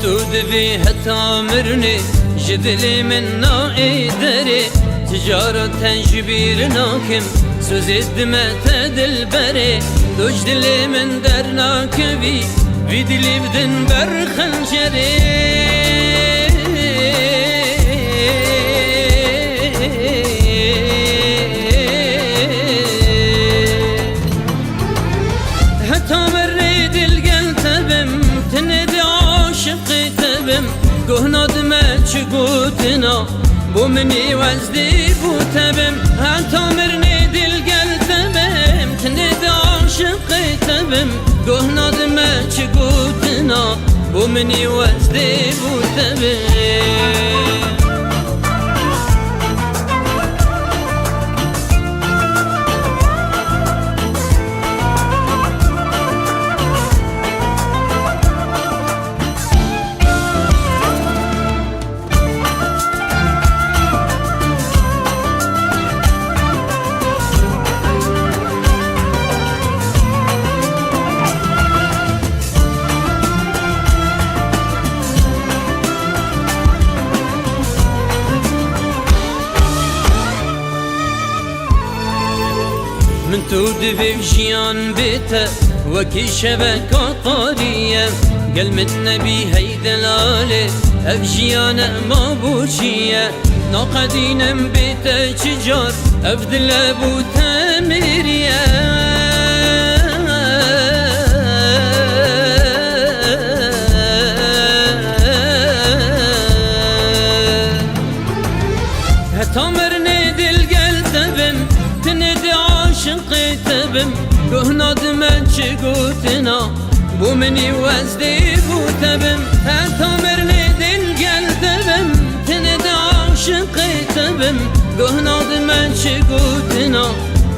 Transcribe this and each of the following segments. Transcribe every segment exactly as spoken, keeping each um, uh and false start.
Tu divî heta mirinê ji dilê min naê derê. Ti cara te ji bîr nakim, sozê dime te dilberê. Tu ji dilê min dernakevî, vî dilî bidin ber xencerê. Heta mernê dil gel te bim, tinê de aşiqê te bim. Gohna dime çi gotina, bo minî wezdê bû te bim. Heta mernê dil gel te bim, tinê de aşiqê te bim. Gohna dime çi gotina, bo minî wezdê bû te bim. Min tu divê jiyan bê te, wekî şeveka tarî ye. Gel min nebî hey delalê, ev jiyane ma bo çi ye? Naqedînim bê te çi car, ev dile bo te mêriye. Heta mernê dil gel te bim, tinê de aşiqê te bim. Gohna dime çi gotina, bo minî wezdê bû te bim. Heta mernê dil gel te bim, tinê de aşiqê te bim. Gohna dime çi gotina,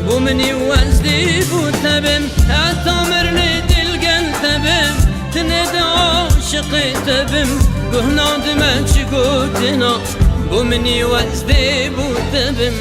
bo minî wezdê bû te bim. Heta mernê dil gel te bim, tinê de aşiqê te bim. Gohna dime çi gotina, bo minî wezdê bû te bim.